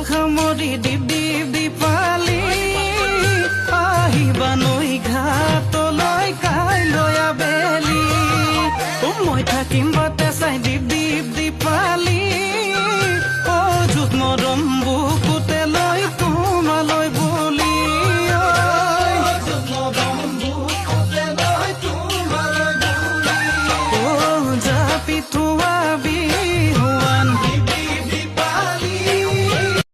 সামৰি দীপ দীপ দীপালি, আহিবা নৈ ঘাটলৈ কাইলৈ আবেলি। মই থাকিম বাটে চাই দীপ দীপ দীপালি, অযুত মৰম বুকুত।